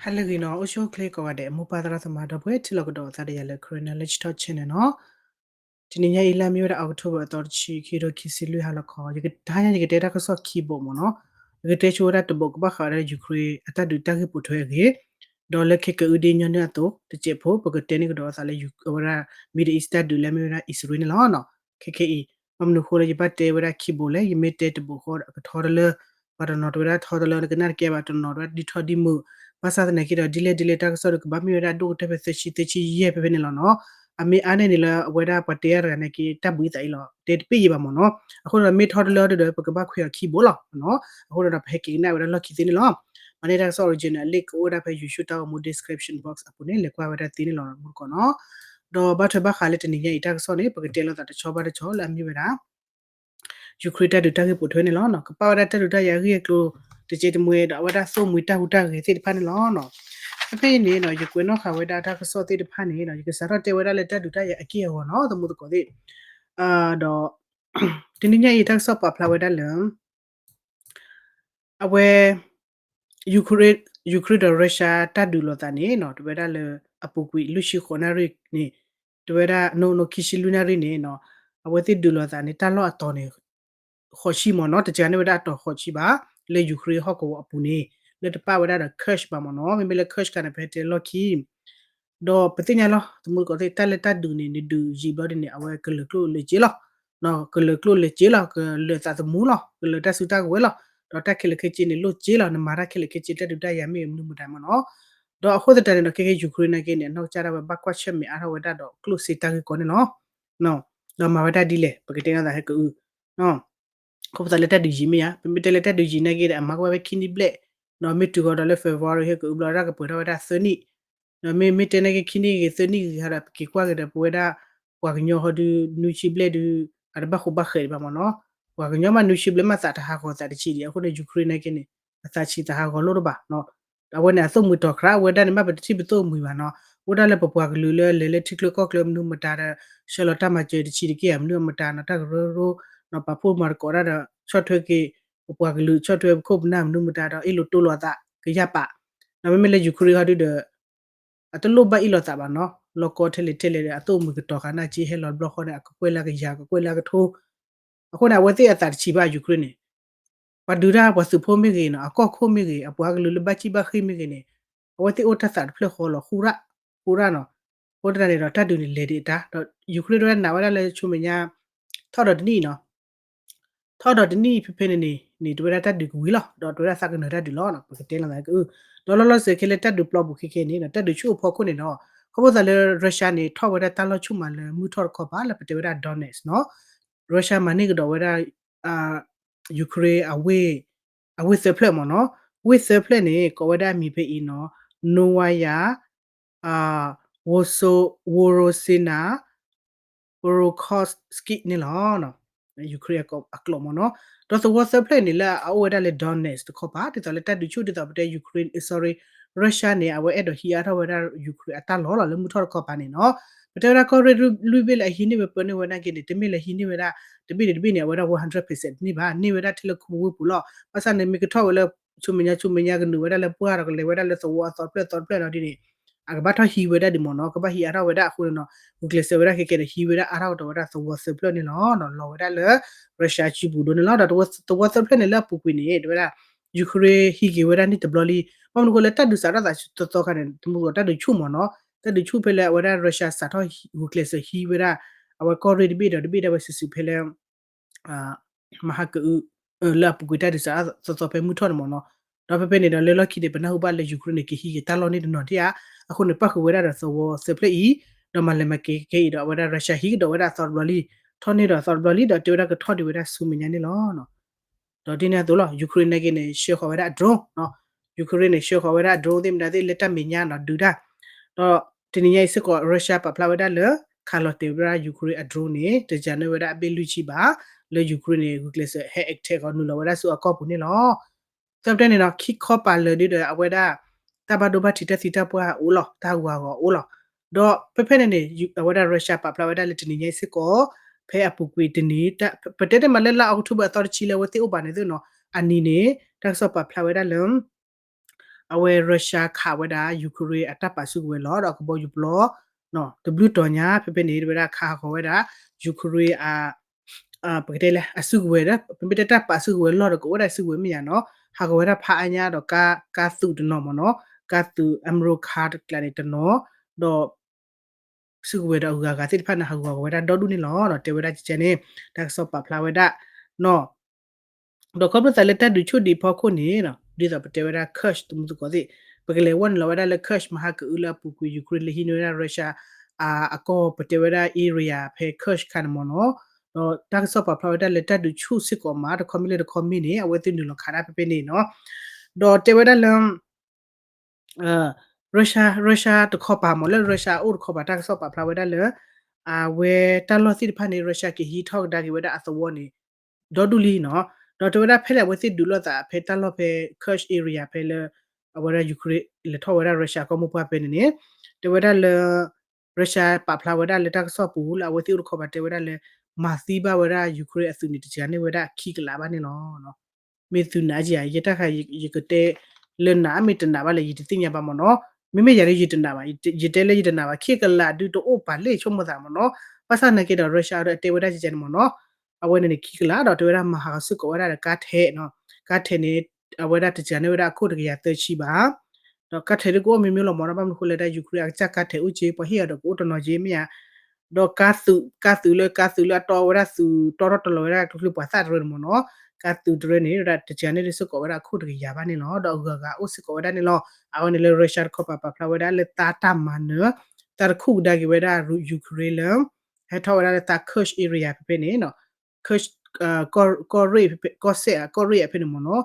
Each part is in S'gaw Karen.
ဟါလၢအဂ့ၤနီၤ, အိၣ်ဆူၣ်အိၣ်ချ့ကိးဂၤဒဲး မိၢ်ပၢ်သရၣ်သမါ ဒီပုၢ်ဝဲၢ်ထံလီၢ်ကဒီးအသးဒီးယၤလၢ Karen Knowledge Talk Channel နီၤ. တနံၤညါအံၤလၢအမ့ၢ်ဝဲဒၣ် October အသီတဆံ ခံကထိခံဆံလွံၢ် ဟါလီၤခီ, ယကတၢ်ညါယကတဲတၢ်ကစီၣ်ခံဘိမ့ၢ်နီၤ. ယကတဲဆိဝဲဒၣ်တဘိကဘၣ်ဃးဝဲဒၣ် Ukraine အတၢ်ဒုးတၢ်ဂ့ၢ်ပိာ်ထွဲအဂ့ၢ်, ဒီးလၢခဲကအုဒ့ညီနုၢ်အသိး တစဲးဖိ ပကတဲန့ၢ်ကဒီးအသးလၢ အဝဲဒၣ် Middle East တၢ်ဒုးလၢအမ့ၢ်ဝဲဒၣ် အံၣ်စရ့လးန့ၣ်လီၤ. ခဲခဲအံၤ ဘၣ်မနုၤအဃိလၢယဘၣ်တဲဝဲဒၣ်ခံဘိလဲၣ်, ယမ့ၢ်တဲတဘိဃီဒီး အကထီတလၢ, ပှၤတနီၤတဲဝဲဒၣ်ထီတလၢ နကနၣ်တကဲဘၣ်, တနီၤတဲဝဲဒၣ်ဒ်ထီဒ်မုာ်, ဘၣ်ဆၣ်သနာ်က့ဒီး ဒ်လဲၣ်ဒ်လဲၣ်တၢ်ကစီၣ်ဒီး ကဘၣ်မ့ၢ်ဝဲဒၣ်ဒိၣ်ကတၢၢ်ဖဲသၢဆံ သၢဆံယဲၢ်ဖဲဖဲန့ၣ်လီၤနီၤ. အမ့ၢ်အါန့ၢ်န့ၣ်လၢအဝဲဒၣ်ပှၤတဲအါတဂၤန့ၣ်က့ တၢ်ဘှံးသးအံၤလီၤ, တဲတပ့ၢ်ယံၤဘၣ်မ့ၢ်နီၤ. အဃိဒီးမ့ၢ်ထီတလၢဒီး ပကဘၣ်ခွဲးအီၤခံဘိလီၤနီၤ. အဃိဒီးပဟဲက့ၤကနၣ်ဝဲဒၣ်လီၢ်ခံသ့န့ၣ်လီၤ. မၤန့ၢ်တၢ်ကစီၣ် original အ link ကအိၣ်ဝဲဒၣ်ဖဲ YouTube တၢ်ဂီၤမူ description box အပူၤန့ၣ် လဲၤကွၢ်ဝဲဒၣ်သ့န့ၣ်လီၤ မူတကိးနီၤ. ဒီးဘၣ်ထွဲဘၣ်ဃးလၢတနံၤညါအံၤတၢ်ကစီၣ်န့ၣ် ပကတဲလိာ်သးတဆီဘၣ်တဆီလၢအမ့ၢ်ဝဲဒၣ် Ukraine တၢ်ဒုးတၢ်ဂ့ၢ်ပိာ်ထွဲန့ၣ်လီၤ. ကပာ်ဝဲဒၣ်တၢ်ဒုးတၢ်ယၤအဂ့ၢ်အကျိၤ တစဲးတမှဲၤဒီး အဝဲဒၣ်သိၣ်မှံတၢ်ဟူးတၢ်ဂဲၤသ့ၣ်တဖၣ်န့ၣ်လီၤ. ဖဲဖဲအံၤန့ၣ်နီၤ ယကွဲးနီၣ်ဃာ်ဝဲဒၣ်တၢ်ကစီၣ်သ့ၣ်တဖၣ်န့ၣ်နီၤ ယကစးထီၣ်တဲဝဲဒၣ်လၢတၢ်ဒုးတၢ်ယၤအက့ၢ်အဂီၤနီၤ သမူသကိးသ့ၣ်, ဒီး တနံၤညါအံၤတၢ်ကစီၣ်ပာ်ဖျါဝဲဒၣ်လၢ အဝဲ Ukraine, Ukraine ဒီး Russia တၢ်ဒုးလိာ်သးန့ၣ်နီၤ တဝဲဒၣ်လၢအပူၤကွံာ်လွံၢ်ဆံဃိးနၣ်ရံၣ်န့ၣ် တဝဲဒၣ် နီၢ်နီၢ် ခံဆံလွံၢ်နၣ်ရံၣ်န့ၣ်နီၤ အဝဲသ့ၣ်ဒုးလိာ်သးန့ၣ် တၢ်လီၢ်အတီၤန့ၣ် ဃိးဆံမ့ၢ်နီၤ, တစှၤန့ၢ်ဝဲဒၣ်အတီၤဃိးဆံဘၣ် လၢ Ukraine ဟီၣ်ကဝီၤအပူၤန့ၣ် လၢတပာ်ဝဲဒၣ်ဒီး Kursk ဘၣ်မ့ၢ်နီၤ, မ့မ့ၢ်လၢ Kursk ခါန့ၣ် ပဟဲတဲလီၢ်ခံ ဒီးပသ့ၣ်ညါလီၤ သမူသကိးသ့ၣ် တၢ်လၢတၢ်ဒုးန့ၣ် နဒုးယံာ်ဘျီဒ်န့ၣ် အဝဲကလၢာ်ကျိၣ်လၢာ်စ့လီၤ. ကလၢာ်ကျိၣ်လၢာ်စ့လီၤ, ကလၢာ်သးသမူလီၤ, ကလၢာ်တၢ်စုတၢ်ကဝဲၤလီၤ, ဒီးတၢ်ခဲလၢာ်ခဲဆ့န့ၣ် လိၣ်စ့လီၤ, နမၤတၢ်ခဲလၢာ်ခဲဆ့ တၢ်ဒုးတၢ်ယၤမ့ၢ်မနုၤမတၤမ့ၢ်နီၤ. ဒီးအဃိသတးန့ၣ်ဒီး ခဲကဲ Ukraine နာ်က့န့ၣ် အနီၢ်ကစၢ်ဒၣ်ဝဲဘၣ်ကွၢ်ဆၢၣ်မဲာ်အါထီၣ်ဝဲဒၣ်ဒီး ကျိၣ်စ့တၢ်ဂ့ၢ်ကီန့ၣ်လီၤ. ဒီးမၤဝဲဒၣ်ဒ်လဲၣ် ပကတဲလိာ်သးဟဲကအု ခီဖျိလၢတၢ်ဒုးယံာ်မ့ၢ်ဧါ, ပမ့ၢ်တဲလၢတၢ်ဒုးယံာ်နာ်က့ဒီး အမၤကွၢ်ဝဲခံနံၣ်ဘျဲၣ်, ဒီးမ့ၢ်တုၤဃီၤဒီးလၢ February ဟဲကအုဘျီ တၢ်ကပှဲၤထီၣ်ဝဲဒၣ်သၢနံၣ်, ဒီးမ့မ့ၢ်တဲနာ်က့ ခံနံၣ်ဂ့ၤ သၢနံၣ်ဂ့ၤဟီဒီး ပက့ၤကွၢ်က့ၤဒီး ပဝဲဒၣ် ပှၤကညီဟီဒုး နွံဆံဘျဲၣ်ဒုး အတဘၣ်ဃိဘၣ်ဃဲးဒံးဘၣ်မ့ၢ်နီၤ, ပှၤကညီမးနွံဆံဘျဲၣ်မးသးတဟးဂီၤသးတဆံးဒံး, အဃိန့ၣ် Ukraine နာ်က့န့ၣ် အသးဆံးသးဟးဂီၤလိၣ်တဘၣ် အဝဲန့ၣ် အသိၣ်မှံၤတီၤခရး အဝဲဒၣ်န့ၣ် မ့ၢ်ပတထံၣ်ပသိၣ်မှံၤဘၣ်နီၤ, အိၣ်ဒၣ်လၢပပှၤကလုာ်လၢလဲၤလၢထံချၢကီၢ်ချၢမနုၤမတၤဒီး ဆှၢလီၤတၢ်မၤစၢၤတဆံးတက့ၢ်ဧါ မနုၤမတၤနီၤ, တၢ်ကရၢကရိနီၤ ပာ်ဖှိၣ်မၤသကိးတၢ်ဒီး ဆီၣ်ထွဲက့ၤ ပပှၤကလုာ် ဆီၣ်ထွဲပခိၣ်ပနၢ်မနုၤမတၤဒီး အ့ၣ်လိာ်တိလိာ်အသးကယၢ်ပာ်, ဒီးမ့မ့ၢ်လၢ Ukraine ဟီဒုးဒီး အတလိၣ်ဘၣ်အ့ၣ်လိာ်သးဘၣ်နီၤ, လီၢ်ကီထဲလဲၣ်ထဲလဲၣ်ဒီး အသိၣ်မှံၤကတီၤဃာ်နၢ်က့ ဟဲလီၤတဘျီဃီန့ၣ် အကကွဲၢ်လၢကယၤ ကကွဲၢ်လၢကထိ အဃိန့ၣ် အဝဲသ့ၣ်အသးတဆံးဘၣ် Ukraine န့ၣ်, ပှၤဒုးတၢ်ပှၤသုးဖိမ့ၢ်ဂ့ၤနီၤ, အကီၢ်ခိၣ်မ့ၢ်ဂ့ၤ, အပှၤကလုာ်လၢဘၣ်ကံၣ်ဘၣ်ဃ့ၢ်မ့ၢ်ဂ့ၤန့ၣ်, အဝဲသ့ၣ်အိၣ်တၢ်သးတဖျၢၣ်ဃီလီၤ ဃူရၣ်, ဃူရၣ်နီၤ, အဃိသတးန့ၣ်ဒီး တၢ်ဒုးန့ၣ်လဲၤဒံးအတၢ်, ဒီး Ukraine တဝဲဒၣ်နာ်ဝဲဒၣ်လၢဆူမဲာ်ညါ ထီၣ်ဒီးတနံၣ်နီၤ ထီၣ်ဒီးတနံၣ်ဖဲဖဲန့ၣ်န့ၣ် န့ၣ် တဝဲဒၣ်တၢ်ဒုးကဝံၤလီၤ, ဒီးတဝဲဒၣ်သးကနၢၤတၢ်ဒုးလီၤ, ပကတဲလီၤသးကအု, ဒီးလီၤလီၤဆဲးခဲလၢတၢ်ဒုးပျီပူၤခဲခဲန့ၣ်ဒီး တၢ်ဒုးဆူၣ်အိၣ်ဖီခိၣ်န့ၣ်ဒီး ခီဖျိသးလၢ Russia န့ၣ် ထီၣ်ဝဲဒၣ်တၢ်လီၢ်ဆူၣ်မးလၢမုၢ်ထီၣ်တခီပၤလၢပတဲဝဲဒၣ် Donetsk နီၤ, Russia မၤန့ၢ်ကဒီးဝဲဒၣ် Ukraine အဝ့ၢ်သၢဖျၢၣ်မ့ၢ်နီၤ, ဝ့ၢ်သၢဖျၢၣ်န့ၣ် ကိးဝဲဒၣ်အမံၤဖဲအံၤနီၤ, Novaya Voronezh, Voronezh န့ၣ်လီၤ. Ukraine အကျိာ်မ့ၢ်နီၤ, ဒီးသဝီသၢဖျၢၣ်န့ၣ်လၢအအိၣ်ဝဲဒၣ်လၢ Donetsk တခီပၤ ဒ်သိးလၢတၢ်ဒုးဆူၣ်ဒ်သိးပတဲ Ukraine, sorry, Russia န့ၣ် အဝဲအဲၣ်ဒိးဟံးအါထီၣ်ဝဲဒၣ် Ukraine အတၢ်လီၢ်လီၤ လၢမုၢ်ထီၣ်တခီပၤန့ၣ်နီၤ, ပတဲဝဲဒၣ်ကီၢ်ရ့ၣ်လွံၢ်ဘ့ၣ်လၢအဟံးန့ၢ်ဝဲပၢန့ၢ်ဝဲနာ်က့န့ၣ် တမ့ၢ်လၢဟံးန့ၢ်ဝဲဒၣ် တဘ့ၣ်န့ၣ်တဘ့ၣ်န့ၣ် အဝဲဒၣ် one hundred percent န့ၢ်ဘၣ်, န့ၢ်ဝဲဒၣ်ထဲလၢခူဝ့ၢ်ပူၤလီၤ, ဘၣ်ဆၣ်န့ၣ် မ့ၢ်ကထီၣ်ဝဲလၢ ဆူမဲာ်ညါဆူမဲာ်ညါကနုာ်ဝဲဒၣ်လၢပှၢ်ဒီးကလဲၤဝဲဒၣ်လၢသဝီအသီတဖျၢၣ်သီတဖျၢၣ်နီၤဒ်န့ၣ် အကဘၣ်ထီၣ်ဟံးဝဲဒၣ်ဒံးမ့ၢ်နီၤ, ကဘၣ်ဟံးအါထီၣ်ဝဲဒၣ်အဃိန့ၣ်နီၤ, ဂုာ်ကျဲးစၢးဝဲဒၣ်ခဲကဲဒီး ဟံးဝဲဒၣ်အါထီၣ်ကဒီးဝဲဒၣ်သဝီသၢဖျၢၣ်န့ၣ်လီၤ, လီၤဝဲဒၣ်လၢ Russia စုပူၤဒိၣ်န့ၣ်လီၤ, ဒီးသဝီသၢဖျၢၣ်န့ၣ်လၢအပူၤကွံာ်န့ၣ် တဝဲဒၣ် Ukraine ဟံးက့ၤဝဲဒၣ်န့ၣ်တဘျီလံ, ဘၣ်မနုၤဃိလၢတၢ်ဒုးစးထီၣ်သးသီသီခါန့ၣ် တမူကီးတၢ်ဒုးဆူၣ်မ့ၢ်နီၤ, တၢ်ဒုးဆူၣ်ဖဲလၢအဝဲဒၣ် Russia စးထီၣ်ဂုာ်ကျဲးစၢးဟံးဝဲဒၣ် အဝဲကီၢ်ရ့ၣ်တဘ့ၣ်ဒီးတဘ့ၣ်ဒၣ်ဝဲစုာ်စုာ်ဖဲလၢ မဟါကအု လၢအပူၤကွံာ်တၢ်ဒုးစးထီၣ်သီသီဖဲမုၢ်ထီၣ်န့ၣ်မ့ၢ်နီၤ, ဒီးဖဲဖဲန့ၣ်ဒီးလၢလီၢ်ခံန့ၣ် ပနၢ်ဟူဘၣ်လၢ Ukraine န့ၣ် ကဟံးက့ၤတၢ်လီၢ်န့ၣ်တနီၤဒံးဧါ, အဃိန့ၣ် ပၣ်ဃုာ်ဝဲဒၣ်ဒီးသဝီသၢဖျၢၣ်အံၤ, ဒီးမၤလဲၤမၤက့ၤခဲအံၤဒီး အဝဲဒၣ် Russia ဟံးကဒီးဝဲဒၣ်အသီတဘျီလံ, ထီၣ်န့ၢ်ဒီးအသီတဘျီလံ ဒီးတဲဝဲဒၣ်ကထီၣ်ဒံးဝဲဒၣ်ဆူမဲာ်ညါန့ၣ်လီၤ. ဒီးဒ်န့ၣ်အသိးလီၤ Ukraine နာ်က့န့ၣ် ဆှၢဃီၤဝဲဒၣ်အ drone နီၤ, Ukraine န့ၣ် ဆှၢဃီၤဝဲဒၣ်အ drone သ့ၣ်မတၤသ့ၣ်လၢတၢ်မဲာ်ညါနီၤဒုးတၢ်, ဒီးတနံၤညါအံၤစ့ၢ်ကီး Russia ပာ်ဖျါဝဲဒၣ်လၢ ခးလီၤတဲာ်ဝဲဒၣ် Ukraine အ drone န့ၣ် တစှၤန့ၢ်ဝဲဒၣ်အဘ့ၣ်လွံၢ်ဆံဘၣ်, လၢ Ukraine န့ၣ် ဂုာ်ကျဲးစၢးဟဲ attack အီၤနုာ်လီၤဝဲဒၣ်ဆူအကီၢ်ပူၤန့ၣ်လီၤ. သတးန့ၣ်နီၤ ခံခီပၤလၢာ်ဒ်ဒီးအဝဲဒၣ် တၢ်ဘၣ်ဒိဘၣ်ထံးတၢ်သံတၢ်ပှၢ်အိၣ်လီၤ တၢ်ဟးဂူာ်ဟးဂီၤအိၣ်လီၤ. ဒီးဖဲဖဲန့ၣ်န့ၣ် အဝဲဒၣ် Russia ပာ်ဖျါဝဲဒၣ်လၢတနံၤညါအံၤစ့ၢ်ကီး ဖဲအပူၤကွံာ်တနံၤ ပတဲတ့ၢ်မးလၢလါ October အသီတဆံလၢအဝဲသ့ၣ်အိၣ်ဘၣ်န့ၣ်သ့ၣ်နီၤ အနံၤန့ၣ် တၢ်ကစီၣ်ပာ်ဖျါဝဲဒၣ်လၢ အဝဲ Russia ခးဝဲဒၣ် Ukraine အတၢ်ပာ်စုကဝဲၤလီၢ်ဒီးကဘီယူၤပျီ တဘျုးတီၤညါ ဖဲဖဲန့ၣ် တဲဝဲဒၣ်ခးဟးဂီၤဝဲဒၣ် Ukraine အ ပကတဲလၢ အစုကဝဲၤဒီး ပမ့ၢ်တဲတၢ်ပာ်စုကဝဲၤလီၢ်ဒီး ကအိၣ်ဝဲဒၣ်စုကဝဲၤမ့ၢ်ယါနီၤ ဟးဂီၤဝဲဒၣ်ဖးအါညါဒီး ကါသုးတနီၤမ့ၢ်နီၤ ကါသုး Emerald တကျါန့ၣ်တနီၤ ဒီး စုကဝဲၤဒီးအဂၤဂၤသ့ၣ်တဖၣ်န့ၣ် ဟးဂီၤကဝဲဒၣ်ဒီဒူၣ်န့ၣ်လီၤ. ဒီးတဲဝဲဒၣ်ကကဲန့ၣ် တၢ်ကစီၣ်ပာ်ဖျါဝဲဒၣ်နီၤ ဒီးခီဖျိသးလၢတၢ်ဒုးဆူၣ်ဒံးဖီခိၣ်န့ၣ် ဒ်သိးပတဲဝဲဒၣ် Kursk တမူသကိးသ့ၣ် ပကလဲၤဝဲနုာ်လီၤဝဲဒၣ်လၢ Kursk မဟါကအုလၢအပူၤကွံာ် Ukraine လဲၤဟံးန့ၢ်ဝဲဒၣ် Russia အကီၢ်ပတဲဝဲဒၣ် area ဖဲ Kursk ခါန့ၣ်မ့ၢ်နီၤ ဒီးတၢ်ကစီၣ်ပာ်ဖျါဝဲဒၣ်လၢတၢ်ဒုးဆူၣ်စ့ၢ်ကီးမး တခီမ့ၢ်လၢတခီမ့ၢ်န့ၣ် အဝဲသ့ၣ်နုာ်လီၤခးဒၣ်ဖဲဖဲန့ၣ်နီၤ ဒီးတဲဝဲဒၣ်လၢ Russia Russia တခီပၤမ့ၢ်လၢ Russia အိၣ်တခီပၤတၢ်ကစီၣ်ပာ်ဖျါဝဲဒၣ်လၢ အဝဲတၢ်လီၢ်သ့ၣ်တဖၣ်န့ၣ် Russia ကဟံးထီၣ်ကဒါက့ၤဝဲဒၣ်အသဝီန့ၣ် ဒီဒူၣ်လံနီၤ ဒီးတဲဝဲဒၣ်ဖဲလဲၣ်အဝဲသ့ၣ်ဒုးလိာ်သးဖဲတၢ်လီၢ်ဖဲ Kursk area ဖဲလၢ အဝဲဒၣ် Ukraine လဲၤထီၣ်ဝဲဒၣ် Russia ကီၢ်မိၢ်ပှၢ်ဖဲန့ၣ်န့ၣ် တဲဝဲဒၣ်လၢ Russia ပာ်ဖျါဝဲဒၣ်လၢတၢ်ကစီၣ်ပူၤလၢအဝဲသ့ၣ်အိၣ်တခီပၤတဲဝဲဒၣ်လၢ မၤသံဘၣ်ဝဲဒၣ် Ukraine အသုးန့ၣ် တစှၤန့ၢ်ဝဲဒၣ်ခံကလးဘၣ်န့ၣ်လီၤ. မ့ၢ်သုနာ်က့ဧါ ယတၢ်ခါ ယကတဲလၢနးမ့ၢ်တနးဘၣ်လဲၣ် ယတသ့ၣ်ညါဘၣ်မ့ၢ်နီၤ မ့မ့ၢ်ယၤလၢယတနးဘၣ် ယတဲလၢယတနးဘၣ် ခံကလးဒုးတအိၣ်ပာ်လၢဆိကမိၣ်သးမ့ၢ်နီၤ ဘၣ်ဆၣ်နာ်က့ဒီး Russia ဒီးတဲဝဲဒၣ်ကကဲန့ၣ်မ့ၢ်နီၤ အဝဲန့ၣ်န့ၣ်ခံကလးဒီးတဲဝဲဒၣ်မၤဟးဂီၤစ့ၢ်ကီးဝဲဒၣ်ဒီးကါထဲးနီၤ ကါထဲးန့ၣ် အဝဲဒၣ်တစှၤန့ၢ်ဝဲဒၣ်အခိၣ်တကယၤသၢဆံဘၣ် ဒီးကါထဲးဒုးကအိၣ်မ့ၢ်မ့ၢ်လီၤမ့ၢ်နီၤ ဘၣ်မနုၤဃိလဲၣ်ဒၣ် Ukraine အကစၢ်ကါထဲးအိၣ်က့ ပှၤဟ့ၣ်အီၤဒီးကအိၣ်တနီၤက့မ့ၢ်ဧါ ဒီးကါသုး ကါသုးလၢ ကါသုးလၢအတီဝဲဒၣ်သုး တီထီၣ်တီလီၤဝဲဒၣ်ကျိချံမျိာ်သၣ်တရၢန့ၣ်မ့ၢ်နီၤ ကါသုးတရၢန့ၣ် ဝဲဒၣ်တစှၤန့ၢ်ဒုးစ့ၢ်ကီးဝဲဒၣ်အခိၣ်တကယၤဘၣ်န့ၣ်လီၤ ဒီးအဂၤဂၤအိၣ်စ့ၢ်ကီးဝဲဒၣ်န့ၣ်လီၤ အဝဲန့ၣ်လၢ Russia တခီပၤပာ်ဖျါဝဲဒၣ်လၢသးတၢ်မၤနၢၤ သးတခူၣ်ကဒါက့ၤဝဲဒၣ် Ukraine လၢ ဟဲထီၣ်ဝဲဒၣ်လၢသး Kursk area ဖဲဖဲန့ၣ် Kursk ကီၢ်ရ့ၣ် ကီၢ်စဲၣ် ကီၢ်ရ့ၣ်ဖဲန့ၣ်မ့ၢ်နီၤ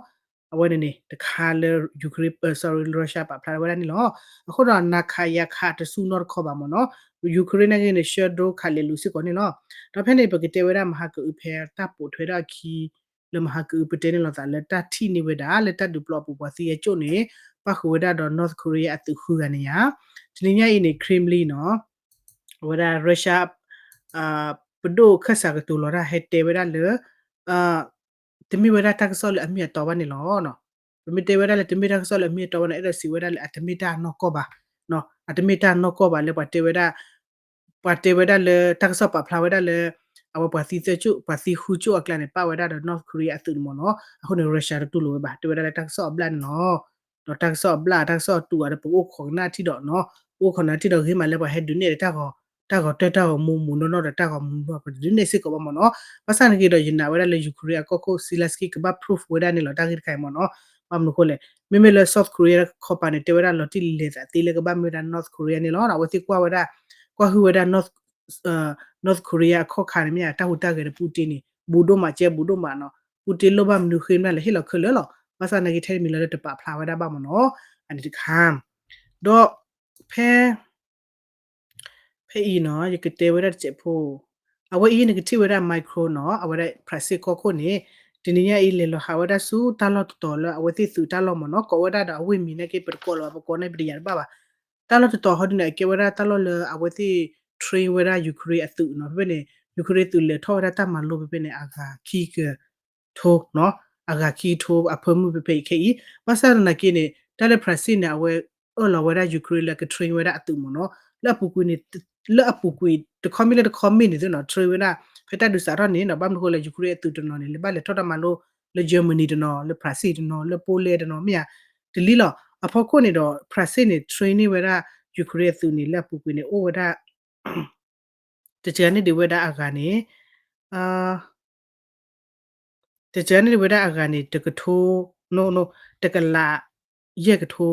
အဝဲန့ၣ်န့ၣ် တခါလၢ Ukraine sorry Russia ပာ်ဖျါဝဲဒၣ်န့ၣ်လီၤ အဃိဒီးနၤခးယၤခးတစူၢ်နီတခီဘၣ်မ့ၢ်နီၤ Ukraine နာ်က့န့ၣ် ဆှၢဒြိခးလဲၤလူၤစ့ၢ်ကီးန့ၣ်လီၤ ဒီးဖဲန့ၣ် ပကတဲဝဲဒၣ်မဟါကအုဖဲတၢ်ပိာ်ထွဲဒၣ်အခံ လၢမဟါကအုပတဲန့ၣ်လီၤသးလၢတၢ်ထံၣ်န့ၢ်ဝဲဒၣ်လၢတၢ်ဒုးပျီအပူၤပှၤသံအကၠိၣ်န့ၣ် ပၣ်ဃုာ်ဝဲဒၣ်ဒီး North Korea အသုးဃုဂၤန့ၣ်ယါ တနံၤညါအံၤန့ၣ် Kremlin နီၤ အဝဲဒၣ် Russia ပဒိၣ်ခၢၣ်စးကတိၤလီၤတၢ်ဟဲတဲဝဲဒၣ်လၢ တမ့ၢ်ဝဲဒၣ်တၢ်ကစီၣ်လၢအမ့ၢ်အတီဘၣ်န့ၣ်လီၤ. ပမ့ၢ်တဲဝဲဒၣ်လၢတမ့ၢ်တၢ်ကစီၣ်လၢအမ့ၢ်အတီဘၣ်န့ၣ် အဲၣ်ဒိးစံးဝဲဒၣ်လၢအတမ့ၢ်တၢ်နီၢ်ကီၢ်ဘၣ်, အတမ့ၢ်တၢ်နီၢ်ကီၢ်ဘၣ်လၢပှၤတဲဝဲဒၣ် ပှၤတဲဝဲဒၣ်လၢတၢ်ကစီၣ်ပာ်ဖျါဝဲဒၣ်လၢ အဝဲပှၤသံသၢကၠိၣ် ပှၤသံဃုကၠိၣ်အကျါန့ၣ် ပၣ်ဝဲဒၣ်ဒီး North Korea အသုးန့ၣ်မ့ၢ်နီၤ. အဃိန့ၣ် Russia တတူၢ်လိာ်ဝဲဘၣ် တဲဝဲဒၣ်လၢတၢ်ကစီၣ်အဘျၣ်န့ၣ်လီၤ. ဒီးတၢ်ကစီၣ်အဘျၣ် တၢ်ကစီၣ်အတူၢ်အီၤဒီး ပကအိၣ်ခိးကနၣ်ထံၣ်ဒီးနီၤ ပကအိၣ်ခိးကနၣ်ထံၣ်ဒီးဂ့ၤမးလၢပှၤဟဲဒုးနဲၣ်ဒီး တၢ်ဂီၤတၢ်တၢ်ဂီၤမူမူနီၢ်နီၢ်ဒီးတၢ်ဂီၤမူမူ ပဒုးနဲၣ်စ့ၢ်ကီးဘၣ်မ့ၢ်နီၤ. ဘၣ်ဆၣ်န့ၣ်က့ၤဒီး ယနာ်ဝဲဒၣ်လၢ Ukraine အကီၢ်ခိၣ် Zelenskyy ကဘၣ် proof ဝဲဒၣ်န့ၣ်လီၤ တၢ်ဂ့ၢ်တခါအံၤမ့ၢ်နီၤ. ဘၣ်မနုၤအဃိလဲၣ် မ့မ့ၢ်လၢ South Korea ခီပၤန့ၣ် တဲဝဲဒၣ်လီၤတံၢ်လဲၤသးသ့လၢကဘၣ်မ့ၢ်ဝဲဒၣ် North Korea န့ၣ်လီၤ. အဝဲသ့ၣ်ကွၢ်ဝဲဒၣ် ကွၢ်ဟုၣ်ဝဲဒၣ် North Korea အခီၣ်ခါန့ၣ်မ့ၢ်ဧါ တၢ်ဟူးတၢ်ဂဲၤဒီး Putin န့ၣ် ဘူးဒိၣ်မး ကဲဘူးဒိၣ်မးနီၤ. Putin လိၣ်ဘၣ်မနုၤဃ့မ့ၢ်လၢဟ့ၣ်လီၤခဲလၢာ်လီၤ. ဘၣ်ဆၣ်နာ်က့ၤထဲတမံၤလီၤလၢတပာ်ဖျါဝဲဒၣ်ဘၣ်မ့ၢ်နီၤ. အန့ၣ်တခါ ဒီး ဖဲ ဖဲအံၤနီၤ ယကတဲဝဲဒၣ်တစဲးဖိ အဝဲအံၤနကထံၣ်ဝဲဒၣ် Macron နီၤ အဝဲဒၣ် France ကီၢ်ခိၣ်န့ၣ် တနံၤညါအံၤလဲၤလီၤဟးဝဲဒၣ်ဆူတၢ်လီၢ်တတီၤလၢအဝဲသ့ၣ်သုးတၢ်လီၢ်မ့ၢ်နီၤ ကိးဝဲဒၣ်ဒီးအဝ့ၢ်မံၤနာ်က့ ပတကိးလၢၤဘၣ် ပကိးန့ၣ်ပတယၤတဘၣ်ဘၣ်. တၢ်လီၢ်တတီၤဟီဒုန့ၣ် အကဲဝဲဒၣ်တၢ်လီၢ်လၢအဝဲသ့ၣ် train ဝဲဒၣ် Ukraine အသုးနီၤ ဖဲဖဲန့ၣ် Ukraine သုးလဲၤထီၣ်ဝဲဒၣ်တၢ်မၤလိဖဲဖဲန့ၣ် အဂၤခံက ထိနီၤ အဂၤခံကထိအဖၢမုၢ်ဖဲဖဲအံၤခဲအံၤ ဘၣ်ဆၣ်သနာ်က့န့ၣ် တၢ်လၢ France န့ၣ် အဝဲအၢၣ်လီၤဝဲဒၣ် Ukraine လၢက train ဝဲဒၣ်အသုးမ့ၢ်နီၤ လၢအပူၤကွံာ်န့ၣ် လၢအပူၤကွံာ် တခီမ့ၢ်လၢတခီမ့ၢ်န့ၣ်သ့နီၤ train ဝဲဒၣ် ဖဲတၢ်ဒုးစးထီၣ်န့ၣ်နီၤ ဘၣ်မနုၤဃိလၢ Ukraine အသုးတနီၤန့ၣ် လၢဘၣ်လဲၤထီၣ်တၢ်မၤလိလၢ Germany တနီၤ လၢ France တနီၤ လၢ Poland တနီၤ မ့ၢ်ဧါ တလံလီၤ အဖီခိၣ်န့ၣ်ဒီး France န့ၣ် train န့ၢ်ဝဲဒၣ် Ukraine အသုးန့ၣ် လၢအပူၤကွံာ်န့ၣ် အိၣ်ဝဲဒၣ် တစှၤန့ၢ်ဒံးဝဲဒၣ်အဂၤန့ၣ် တစှၤန့ၢ်ဒံးဝဲဒၣ်အဂၤန့ၣ် တကထိ တကလး ယဲၢ်ကထိ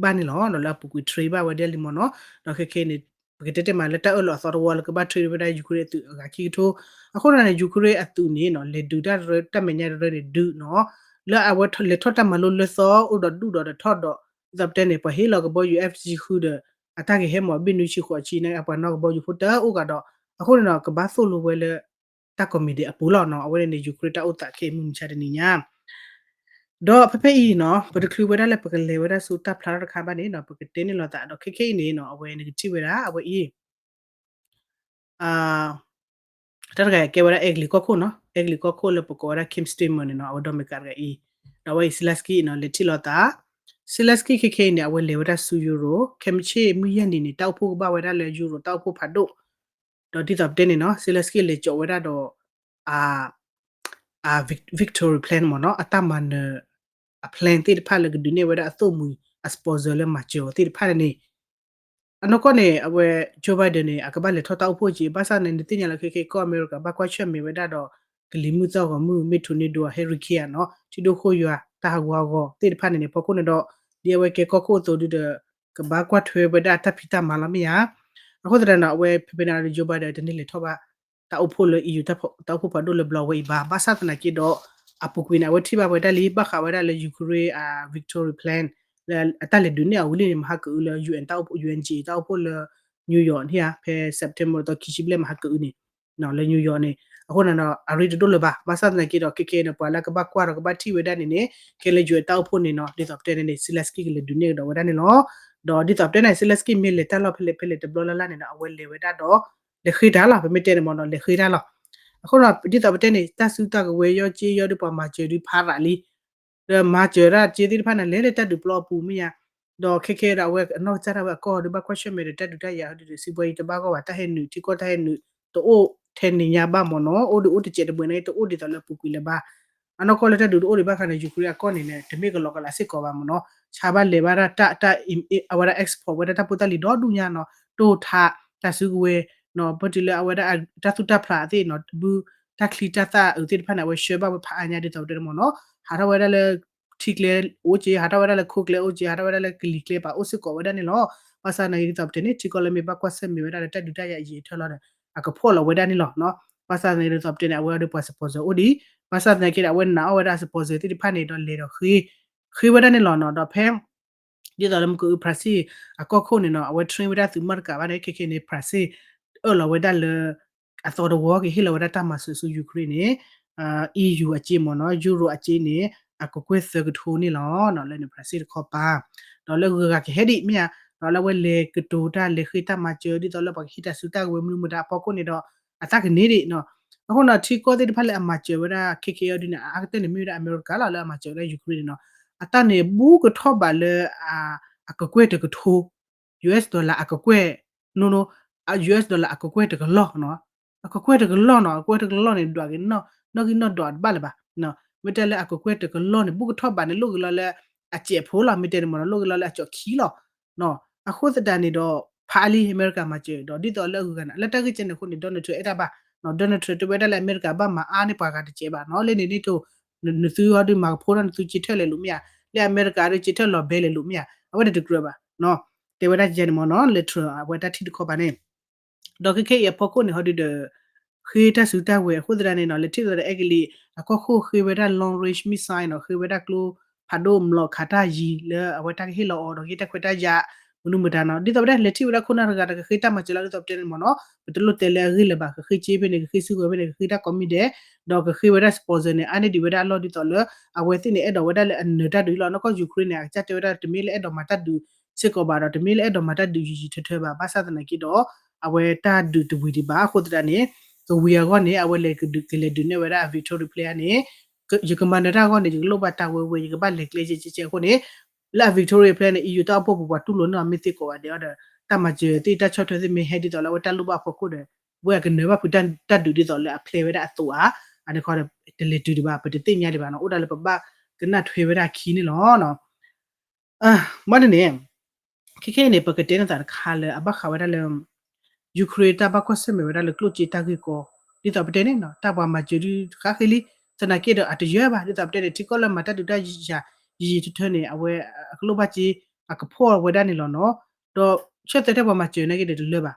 ဘၣ်န့ၣ်လီၤ လၢအပူၤကွံာ် train ဘၣ်ဝဲဒၣ်လံမ့ၢ်နီၤ ဒီးခဲခဲအံၤန့ၣ် ပကတဲတဲမးလၢတၢ်အၢၣ်လီၤအသီတဝီလၢကဘၣ် train ဝဲဒၣ် Ukraine အသုးအဂၤခံကထိ အဃိန့ၣ် Ukraine အသုးန့ၣ်နီၤ လဲၤဒုးတၢ်တရၢတၢ်မဲာ်ညါတရၢန့ၣ် ဒုးနီၤ လၢအဝဲလဲၤထီၣ်တၢ်မၤလိလၢသီ အိၣ်ဒီးဒူၣ်ဒီးတထီၣ်ဒီး ဒ်သိးပတဲန့ၣ် ပှၤဟ့ၣ်လီၤကဘီယူၤ F sixty ဃုဒီး အတၢ်ကဟဲမၤဘ့ၣ်နွံဆံဃိးဆံန့ၣ် အပှၤနီၢ်ကဘီယူၤဖိတအိၣ်ဂၤဒီး အဃိန့ၣ်ဒီး ကဘၣ်သိၣ်လိဝဲလၢ တၢ်ကိးမံၤဒဲးအပူၤလီၤနီၤ အဝဲန့ၣ် Ukraine တၢ်အိၣ်သးခဲအံၤမုၢ်မဆါတနံၤညါ ဒီးဖဲဖဲအံၤနီၤ ပတချုးဝဲဒၣ်လၢပကလဲၤဝဲဒၣ်ဆူတၢ်ဖျါထီၣ်တခါဘၣ်န့ၣ်နီၤ ပကတဲန့ၢ်လိာ်သးဒီးခဲခဲအံၤန့ၣ်နီၤ အဝဲနကထံၣ်ဝဲဒၣ် အဝဲအံၤ တၢ်တဂၤအံၤကဲဝဲဒၣ် အဲကလံးကီၢ်ခိၣ်နီၤ အဲကလံးကီၢ်ခိၣ်လၢပကိးဝဲဒၣ် Keir Starmer န့ၣ်နီၤ အဝဲဒီးမ့ၢ်ကးတဂၤအံၤ ဒီးအဝဲအံၤ Zelenskyy နီၤ လဲၤထံၣ်လိာ်သး Zelensky ခဲခဲအံၤန့ၣ် အဝဲလဲၤဝဲဒၣ်ဆူ Europe ခဲမုၢ်ဆ့ၣ်မုၢ်ယဲၢ်နံၤန့ၣ် တၢ်အိၣ်ဖှိၣ်ကဘၣ်ဝဲဒၣ်လၢ Europe တၢ်အိၣ်ဖှိၣ်ဖးဒိၣ်, ဒီးဒ်သိးပတဲန့ၣ်နီၤ Zelensky လဲၤကၠိးဝဲဒၣ်ဒီး Victory Plan မ့ၢ်နီၤ အတၢ်မၤနၢၤ အ plan သ့ၣ်တဖၣ်လၢကဒုးနဲၣ်ဝဲဒၣ်အသိၣ်မှံၤ အ sponsor လၢမၤစၢၤအီၤသ့ၣ်တဖၣ်န့ၣ် အနီၢ်ကီၢ်န့ၣ် အဝဲ Joe Biden န့ၣ် အကဘၣ်လဲၤထီၣ်တၢ်အိၣ်ဖှိၣ်က့ၤ ဘၣ်ဆၣ်န့ၣ် နသ့ၣ်ညါလၢခဲခဲကီၢ်အမဲရကၤ ဘၣ်ကွၢ်ဆၢၣ်မဲာ်ဝဲဒၣ်ဒီး ကလံၤမုၢ်သီၣ်ဂီၤမုၢ် မ့ၢ် tornado အ hurricane နီၤ ထံဒိၣ်ခိၣ်ယွၤ တၢ်ဟးဂူာ်ဟးဂီၤသ့ၣ်တဖၣ်န့ၣ်န့ၣ် ဖီခိၣ်န့ၣ်ဒီး ဒ်အဝဲကဲကီၢ်ခိၣ်အသိးဒုဒီး ကဘၣ်ကွၢ်ထွဲဝဲဒၣ်တၢ်ဖံးတၢ်မၤလီၤမ့ၢ်ဧါ. အဃိသတးန့ၣ် အဝဲဖဲဖဲန့ၣ်ဒီး Joe Biden တန့ၢ်လဲၤထီၣ်ဘၣ် တၢ်အိၣ်ဖှိၣ်လၢ EU တၢ်အိၣ်ဖှိၣ်ဖးဒိၣ်လၢဘျီဝဲအံၤဘၣ်. ဘၣ်ဆၣ်သနာ်က့ဒီး အပူၤကွံာ်န့ၣ် အဝဲထံၣ်ဘၣ်ဝဲဒၣ်လံ ဘၣ်ဃးဝဲဒၣ်လၢ Ukraine အ Victory Plan လၢအတၢ်လဲၤဒုးနဲၣ်အီၤဝံၤလံန့ၣ် မဟါကအုလၢ UN တၢ်အိၣ်ဖှိၣ် UNGA တၢ်အိၣ်ဖှိၣ်လၢ New York န့ၣ်ဧါ ဖဲ September သီခံဆံဘျဲၣ်မဟါကအုန့ၣ် လၢ New York န့ၣ် အဃိန့ၣ်ဒီး အရ့တဒိၣ်လၢၤဘၣ်. ဘၣ်ဆၣ်သနာ်က့ဒီး ခဲခဲန့ၣ် ပှၤလၢကဘၣ်ကွၢ်ဒီးကဘၣ်ထံၣ်ဝဲဒၣ်န့ၣ်န့ၣ် ခဲလၢ UN တၢ်အိၣ်ဖှိၣ်န့ၣ်နီၤ ဒ်သိးပတဲန့ၣ်န့ၣ် Zelensky ကလဲၤဒုးနဲၣ်ကဒီးဝဲဒၣ်န့ၣ်လီၤ. ဒီးဒ်သိးပတဲန့ၣ် Zelensky မ့ၢ်လဲၤတၢ်လီၢ်ဖဲလဲၣ်ဖဲလဲၣ်တဘျီလၢ်လၢ်န့ၣ်ဒီး အဝဲလဲၤဝဲဒၣ်ဒီး လဲၤဃ့တၢ်လီၤ ပမ့ၢ်တဲန့ၣ်မ့ၢ်နီၤ လဲၤဃ့တၢ်လီၤ. အဃိဒီး ဒ်သိးပတဲန့ၣ် တၢ်စုတၢ်ကဝဲၤယီၢ်စ့ယီၢ်ဒုးပှၤမၤစၢၤဒုးဖးရးလံ ဒီးမၤစၢၤဒၣ်စ့သ့ၣ်တဖၣ်န့ၣ် လဲၤလၢတၢ်ဒုးပျီအပူၤမ့ၢ်ဧါ. ဒီးခဲခဲဒီးအဝဲအနီၢ်ကစၢ်ဒၣ်ဝဲအကီၢ်ဒုးဘၣ်ကွၢ်ဆၢၣ်မဲာ်ဒီးတၢ်ဒုးတၢ်ယၤဒုးဒီး စံးဘှီယံၤတဘၣ်ဂီၢ်ဘၣ် တၢ်ဟဲနုာ် ထံကီၢ်တၢ်ဟဲနုာ် တအိၣ်ထဲန့ၣ်ညါဘၣ်မ့ၢ်နီၤ အိၣ်ဒုးအိၣ်တစဲးတမှဲၤန့ၣ် တအိၣ်ဒ်သိးလၢအပူၤကွံာ်လၢၤဘၣ်. အနီၢ်ကီၢ်လၢတၢ်ဒုးတအိၣ်ဒံးဘၣ်ခါန့ၣ် Ukraine အကီၢ်န့ၣ်န့ၣ် တမ့ၢ်ကလီၤကလးစ့ၢ်ကီးဘၣ်မ့ၢ်နီၤ ဆါဘၣ်လဲၤဘၣ်ဒၣ်တၢ် အဝဲဒၣ် export ဝဲဒၣ်တၢ်ဖိတၢ်လံၤဒီဒူၣ်ညါနီၤ တိၢ်ထး တၢ်စုကဝဲၤ ပၢၢ်တုၤလၢအဝဲဒၣ်တၢ်သူၣ်တၢ်ဖျးသ့ၣ်နီၤ ဘုတၢ်ချံတၢ်သၣ်အုးသ့ၣ်တဖၣ်န့ၣ် အဝဲဆှၢဘၣ်ဝဲဖးအါညါဒ်သိးပတဲန့ၣ်မ့ၢ်နီၤ ဟးထီၣ်ဝဲဒၣ်လၢ ထံကျဲအိၣ်က့ ဟးထီၣ်ဝဲဒၣ်လၢခိကျဲအိၣ်က့ ဟးထီၣ်ဝဲဒၣ်လၢကလံၤကျဲပာ်အိၣ်စ့ၢ်ကီးဝဲဒၣ်န့ၣ်လီၤ. ဘၣ်ဆၣ်သနာ်က့ဒ်သိးပတဲန့ၣ် ထံကီၢ်လၢမ့ၢ်ဘၣ်ကွၢ်ဆၢၣ်မဲာ်ဝဲဒၣ်လၢတၢ်ဒုးတၢ်ယၤအယံာ်အထၢလီၤဒီး အကဖှီၣ်လီၤဝဲဒၣ်န့ၣ်လီၤ. ဘၣ်ဆၣ်သနာ်က့ဒ်သိးပတဲန့ၣ် အဝဲအီၤဒီးပှၤ sponsor အိၣ်ဒံး ဘၣ်ဆၣ်သနာ်က့ဒီး အဝဲနာ်အီၣ်ဝဲဒၣ် sponsor သ့ၣ်တဖၣ်န့ၣ်ဒီးလဲၤဒီး ဃ့ဝဲဒၣ်န့ၣ်လီၤနီၤ ဒီးဖဲ ဒ်သိးလၢမုၢ်ကအိၣ် Brazil အကီၢ်ခိၣ်န့ၣ်နီၤ အဝဲ train ဝဲဒၣ်သုးမီၢ်တကးဘၣ်န့ၣ် ခဲခဲန့ၣ် Brazil အၢၣ်လီၤဝဲဒၣ်လၢ အသီတဝီကဟ့ၣ်လီၤဝဲဒၣ်တၢ်မၤစၢၤဆူ Ukraine န့ၣ် EU အစ့မ့ၢ်နီၤ Euro အစ့န့ၣ် အကကွဲၢ်သၢကထိန့ၣ်လီၤ. လၢန့ၣ် Brazil တခီပၤ ဒီးလၢဂုၤဂၤကဟဲဒံးမ့ၢ်ဧါ ဒီးလၢအဝဲလဲၤကတိၤတၢ်လဲၤဃ့တၢ်မၤစၢၤ ဒ်သိးလၢပှၤကဟ့ၣ်တၢ်စုတၢ်ကဝဲၤမနုၤမတၤအဖီခိၣ်န့ၣ်ဒီး အသးကန့ၢ်ဒံးနီၤ. အဃိနီၤ ထံကီၢ်သ့ၣ်တဖၣ်လၢအမၤစၢၤဝဲဒၣ် ခဲခဲအံၤဒ်န့ၣ် အအါကတၢၢ်န့ၣ်မ့ၢ်ဝဲဒၣ်အမဲရကၤလီၤ လၢအမၤစၢၤဝဲဒၣ် Ukraine န့ၣ်နီၤ အတၢ်န့ၣ်ဘူးကထီၣ်ဘးလၢ အကကွဲၢ်တကထိ US dollar အကကွဲၢ် no no US dollar အကကွဲၢ်တကလီၢ်နီၤ အကကွဲၢ်တကလီၢ်နီၤ အကကွဲၢ်တကလီၢ်န့ၣ် ဒွးက့ၤနီၣ်ဂံၢ်နီၣ်ဒွးတဘၣ်လၢၤဘၣ်. မ့ၢ်တဲလၢအကကွဲၢ်တကလီၢ်န့ၣ် ဘူးကထီၣ်ဘးန့ၣ် လိၣ်က့ၤလီၤလၢအစဲးဖိလီၤ မ့ၢ်တဲန့ၣ်မ့ၢ်နီၤ လိၣ်က့ၤလီၤလၢအကၠီၣ်ခံလီၤ. အဃိသတးန့ၣ်ဒီး ဖးလံ အမဲရကၤမၤစၢၤဒီး ဒ်သိးလၢအဂုၤအဂၤန့ၣ် လၢတၢ်ဂ့ၢ်ကဲန့ၣ်အဃိန့ၣ် Donald Trump အဲၣ်တၢ်ဘၣ် Donald Trump တဲဝဲဒၣ်လၢအမဲရကၤဘၣ်မၤအါန့ၢ်ပှၤဂၤတစဲးဘၣ်နီၤ လၢန့ၣ်န့ၣ်တိၢ် နသုအီၤဒုးမၤကဖိဒီးနသုစ့ထၢၣ်လဲၤလိာ်မ့ၢ်ဧါ လၢအမဲရကၤဒုးစ့ထၢၣ်လီၤဘဲလဲၤလိာ်မ့ၢ်ဧါ အဝဲန့ၣ်တကြၢးဘၣ် တဲဝဲဒၣ်ယဲန့ၣ်မ့ၢ်နီၤ လၢ Trump အဝဲတၢ်ထံၣ်တခီပၤန့ၣ် ဒီးခဲခဲအံၤအဖီခိၣ်န့ၣ် ဟီဒုဒီး ဃ့တၢ်စုတၢ်ဝဲၤအဃိသတးန့ၣ်နီၤ လဲၤထံၣ်ဝဲဒၣ်ဒီးအဲကလံး အကီၢ်ခိၣ်ဃ့ဝဲဒၣ် long range missile နီၤ ဃ့ဝဲဒၣ်ကျိဖးဒိၣ်မျိာ်ခးတၢ်ယံၤလၢအဝဲတၢ်ကဟ့ၣ်လီၤအီၤဒီး ဟ့ၣ်တၢ်ခွဲးတၢ်ယာ် မနုၤမတၤနီၤ ဒ်သိးပတဲ လဲၤထံၣ်ဝဲဒၣ်ခိၣ်နၢ်တဂၤဒီးကဃ့တၢ်မၤစၢၤလၢဒ်သိးပတဲန့ၣ်မ့ၢ်နီၤ ပတလိၣ်တဲလၢအဂ့ၢ်လၢၤဘၣ် ကဃ့စ့ဖဲန့ၣ် ကဃ့စုကဝဲၤဖဲန့ၣ် ကဃ့တၢ်ကိးမံၤဒဲး ဒီးကဃ့ဝဲဒၣ် sponsor န့ၣ် အါန့ၢ်ဒံးဝဲဒၣ်အလီၢ်ဒ်သိးလၢ အဝဲသ့ၣ်န့ၣ်အဲၣ်ဒိးဝဲဒၣ်လၢအနၢၤတၢ်ဒုးလီၤ နီၢ်ကီၢ် Ukraine န့ၣ် အကစၢ်တဲဝဲဒၣ်တမ့ၢ်လၢအဲၣ်ဒိးမၤတၢ်ဒုးစ့ၢ်ကီးဘၣ်ဒီး တမ့ၢ်လၢအဲၣ်ဒိးမၤတၢ်ဒုးယံာ်ယံာ်ထၢထၢဘၣ် ဘၣ်ဆၣ်သနာ်က့ဒီး အဝဲတၢ်ဒုးတဝံၤဒံးဘၣ်အဃိသတးန့ၣ် ကဝံၤအဂီၢ်န့ၣ် အဝဲလဲၤကဒုးကလဲၤဒုးနဲၣ်ဝဲဒၣ် Victory Plan န့ၣ် ယကမၤနၢၤတၢ်အဂီၢ်န့ၣ် ယကလိၣ်ဘၣ်တၢ်ဝဲဝဲ ယကဘၣ်လဲၤကျဲကဲကဲကဲအဃိန့ၣ် လၢအ Victory Plan န့ၣ် EU တၢ်အိၣ်ဖှိၣ်ပူၤပှၤတူၢ်လိာ်န့ၢ်အီၤမ့ၢ်သ့ကိးဂၤဒဲးအီၤဒီး တၢ်မၤစၢၤသ့ၣ်တၢ်ဆီၣ်ထွဲသ့ၣ်မ့ၢ်ဟဲဒ်သိးလၢအဝဲတၢ်လိၣ်ဘၣ်အဖီခိၣ်ဒီး ဝဲအကနၢၤဘၣ်ဖုးတၢ်ဒုးဒ်သိးလၢအ plan ဝဲဒၣ်အသိးဧါ အန့ၣ်ခီဒီး တလဲၤတုၤဒံးဘၣ် ပတသ့ၣ်ညါဒံးဘၣ်နီၤ အိၣ်ဒၣ်လၢပဘၣ်ကနၣ်ထွဲဝဲဒၣ်အခံန့ၣ်လီၤ. မ့ၢ်န့ၣ်န့ၣ် ခဲခဲအံၤန့ၣ် ပကတဲန့ၢ်သးတခါလၢအဘၣ်ဃးဝဲဒၣ်လၢ Ukraine တၢ်ဘၣ်ကွၢ်ဆၢၣ်မဲာ်ဝဲဒၣ်လၢကျိၣ်စ့တၢ်ဂ့ၢ်ကီ ဒ်သိးပတဲန့ၣ်နီၤ တၢ်ပှၤမၤစၢၤဒုးဃးဃ့လံ သနာ်က့ဒီးအတယၢဘၣ် ဒ်သိးပတဲန့ၣ် ထံကီၢ်လၢမၤတၢ်ဒုးတၢ်ယၤ ယံာ်ယံာ်ထၢထၢန့ၣ် အဝဲအကလိၣ်ဘၣ်စ့ အကဖှီၣ်ဝဲဒၣ်န့ၣ်လီၤနီၤ ဒီးဆၢတဲာ်တၢ်ပှၤမၤစၢၤနာ်က့ဒီးတလၢဘၣ် လၢ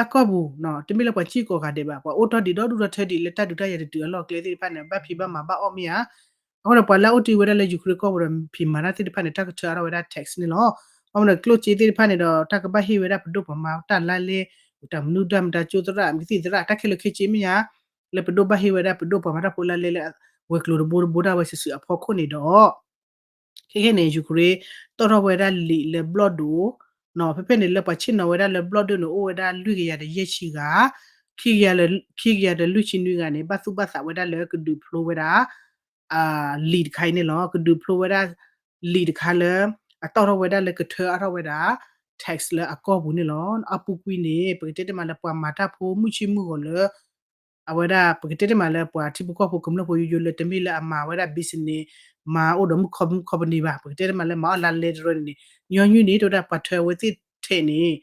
အကီၢ်ပူၤ တမ့ၢ်လၢပှၤစ့ၢ်ကီးဂၤဒဲးဘၣ် ပှၤအိၣ်ထီၣ်ဒံးဒီဒူၣ်ဒီထၢဒံးလၢတၢ်ဒုးတၢ်ယၤတတုၤအလီၢ်ကျဲသ့ၣ်တဖၣ်န့ၣ် ဘၣ်ဖံးဘၣ်မၤဘၣ်အီၣ်မ့ၢ်ဧါ အဃိဒီးပှၤလၢအအိၣ်တ့ၢ်ဝဲဒၣ်လၢ Ukraine ကီၢ်ပူၤဒီး ဖံးမၤတၢ်သ့ၣ်တဖၣ်န့ၣ် တၢ်ကထၢအါထီၣ်ဝဲဒၣ် tax န့ၣ်လီၤ. အဃိဒီးကျိၣ်စ့သ့ၣ်တဖၣ်န့ၣ်ဒီး တၢ်ကဘၣ်ဟ့ၣ်ဝဲဒၣ်ပဒိၣ်ပှၤမၤတၢ်လါလဲ တၢ်မနုၤဒၣ်မတၤကၠိသရၣ် မကသံၣ်သရၣ် တၢ်ခဲလၢာ်ခဲဆ့မ့ၢ်ဧါ လၢပဒိၣ်ဘၣ်ဟ့ၣ်ဝဲဒၣ်ပဒိၣ်ပှၤမၤတၢ်ဖိလါလဲလၢ ဝဲၤကျိၤတဘိတဘိဒၣ်ဝဲစုာ်စုာ်အဖီခိၣ်န့ၣ်ဒီး ခဲခဲန့ၣ် Ukraine တီၣ်ထီၣ်ဝဲဒၣ်လံာ်လၢဘျီၣ်ဒိၣ် ဖဲဖဲန့ၣ်လၢပှၤဆ့ၣ်နီၤဝဲဒၣ်လၢဘျီၣ်ဒိၣ်န့ၣ် အိၣ်ဝဲဒၣ်လွံၢ်ကယၤဒီးယဲၢ်ဆံဂၤ ခံကယၤဒီးလွံၢ်ဆံနွံဂၤန့ၣ် ဘၣ်သူၣ်ဘၣ်သးဝဲဒၣ်လၢကဒုးဖျိဝဲဒၣ် လံာ်တခါအံၤန့ၣ်လီၤ. ကဒုးဖျိဝဲဒၣ်လံာ်တခါလၢ တီၣ်ထီၣ်ဝဲဒၣ်လၢကထၢအါထီၣ်ဝဲဒၣ် tax လၢအကီၢ်ပူၤန့ၣ်လီၤ. အပူၤကွံာ်န့ၣ် ပကတဲတ့ၢ်မးလၢပှၤမၤတၢ်ဖိမုၢ်ဆ့ၣ်မုၢ်ဂီၤလၢ အဝဲဒၣ် ပကတဲတ့ၢ်မးလၢပှၤထံဖိကီၢ်ဖိကမျၢၢ်ဖိယိယိလၢတမ့ၢ်လၢအမၤဝဲဒၣ် business မၤအိၣ်ဒီးမုၣ်ခီမုၣ်ခီပနံၤဘၣ်, ပကတဲတ့ၢ်မးလၢမၤအီၣ်လါလဲတရၢန့ၣ်န့ၣ် ညီနုၢ်န့ၣ် တဲဝဲဒၣ်ပှၤထၢအဝဲသ့ၣ်ထဲးန့ၣ်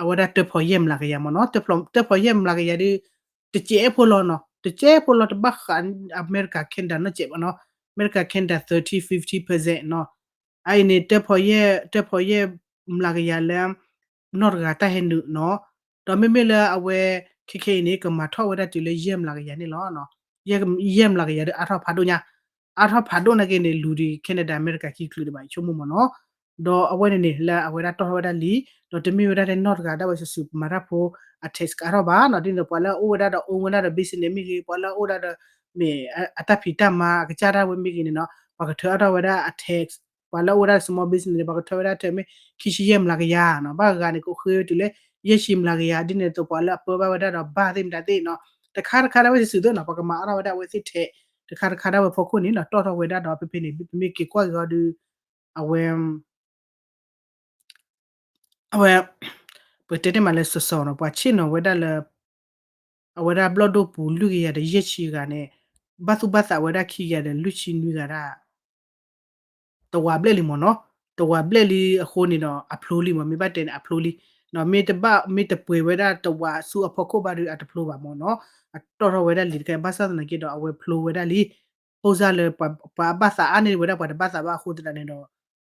အဝဲဒၣ်တၢဖီယဲၢ်မျးကယၤမ့ၢ်နီၤ, တၢဖီယဲၢ်မျးကယၤဒီး တစဲးဖိလီၤနီၤ, တစဲးဖိလီၤ တဘၣ်ဃးအမဲရကၤ Canada နီတစဲးဘၣ်နီၤ, အမဲရကၤ Canada thirty fifty percent နီၤ, အအံၤန့ၣ် တၢဖီယဲၢ် တၢဖီယဲၢ်မျးကယၤလၢ နီၢ်တဂၤတၢ်ဟဲနုာ်နီၤ, ဒီးမ့မ့ၢ်လၢအဝဲ ခဲခဲအံၤန့ၣ် ကမၤထီၣ်ဝဲဒၣ်တုၤလၢယဲၢ်မျးကယၤန့ၣ်လီၤ. ယဲၢ်မျးကယၤဒီးအါထီၣ်ဖးဒိၣ်ညါ, အါထီၣ်ဖးဒိၣ်နာ်က့န့ၣ် လူၤဒီး Canada အမဲရကၤခံချုးဒံးဘၣ် ဆိကမိၣ်မ့ၢ်နီၤ, ဒီးအဝဲန့ၣ်န့ၣ် လၢအဝဲဒၣ်တီၣ်ထီၣ်ဝဲဒၣ်လံ, ဒီးတမ့ၢ်ဝဲဒၣ်ထဲနီၢ်တဂၤဒၣ်ဝဲစုာ်စုာ်မၤတၢ်ဖိ အ tax ကအါထီၣ်ဘၣ်နီၤ, ဒ်န့ၣ်ပှၤလၢအအိၣ်ဝဲဒၣ်ဒီး own ဝဲဒၣ်ဒီး business မ့ၢ်ဂ့ၤ, ပှၤလၢအအိၣ်ဒၣ်ဒီး မ့ၢ်အတၢ်ဖံးတၢ်မၤအကစၢ်ဒၣ်ဝဲမ့ၢ်ဂ့ၤန့ၣ်နီၤ, ပှၤကထၢအါထီၣ်ဝဲဒၣ်အ tax, ပှၤလၢအအိၣ်ဝဲဒၣ် small business န့ၣ် ပှၤကထၢဝဲဒၣ်ထဲမ့ၢ် ခံဆံယဲၢ်မျးကယၤနီၤ, ဘၣ်ဂၤန့ၣ် ကအိၣ်ဃ့ဝဲတုၤလၢ ယဲၢ်ဆံမျးကယၤ, ဒ်န့ၣ်အသိးပှၤလၢအပၢဘၣ်ဝဲဒၣ်ဒီးဘၣ်သ့ၣ်မတၤသ့ၣ်နီၤ, တခါတခါဒၣ်ဝဲစုာ်စုာ်သ့နီၤ, ပှၤကမၤအါထီၣ်ဝဲဒၣ်အဝဲသ့ၣ်ထဲး တခါတခါဒၣ်ဝဲဖီခိၣ်န့ၣ်နီၤ, တီၣ်ထီၣ်ဝဲဒၣ်ဒီးဖဲဖဲန့ၣ် ပမ့ၢ်က့ၤကွၢ်က့ၤအီၤဒီး အဝဲ အဝဲ ပကတဲတ့ၢ်မးလၢစီၤစီၤနီၤ, ပှၤဆ့ၣ်နီၤဝဲဒၣ်လၢ အဝဲဒၣ်ဘျီၣ်ဒိၣ်ပူၤလွံၢ်ကယၤဒီးယဲၢ်ဆံဂၤန့ၣ် ဘၣ်သူၣ်ဘၣ်သးဝဲဒၣ်ခံကယၤဒီးလွံၢ်ဆံနွံဂၤဒၣ် တဝးဘျဲၣ်လံမ့ၢ်နီၤ, တဝးဘျဲၣ်လံအဃိန့ၣ်ဒီး အဖျိလံမ့ၢ်, မ့ၢ်ဘၣ်တဲန့ၣ် အဖျိလံ, မ့ၢ်တဘၣ် မ့ၢ်တပှဲၤဝဲဒၣ်တဝးဆူအဖီခိၣ်ဘၣ်ဒီး အတဖျိဘၣ်မ့ၢ်နီၤ, အတီၣ်ထီၣ်ဝဲဒၣ်လံတခါ ဘၣ်ဆၣ်သနာ်က့ဒီး အဝဲဖျိဝဲဒၣ်လံ, ဖိစၢ်လၢ ပှၤအဘၣ်သးအါန့ၢ်ဝဲဒၣ်ပှၤတဘၣ်သးဘၣ်အဃိသတးန့ၣ်ဒီး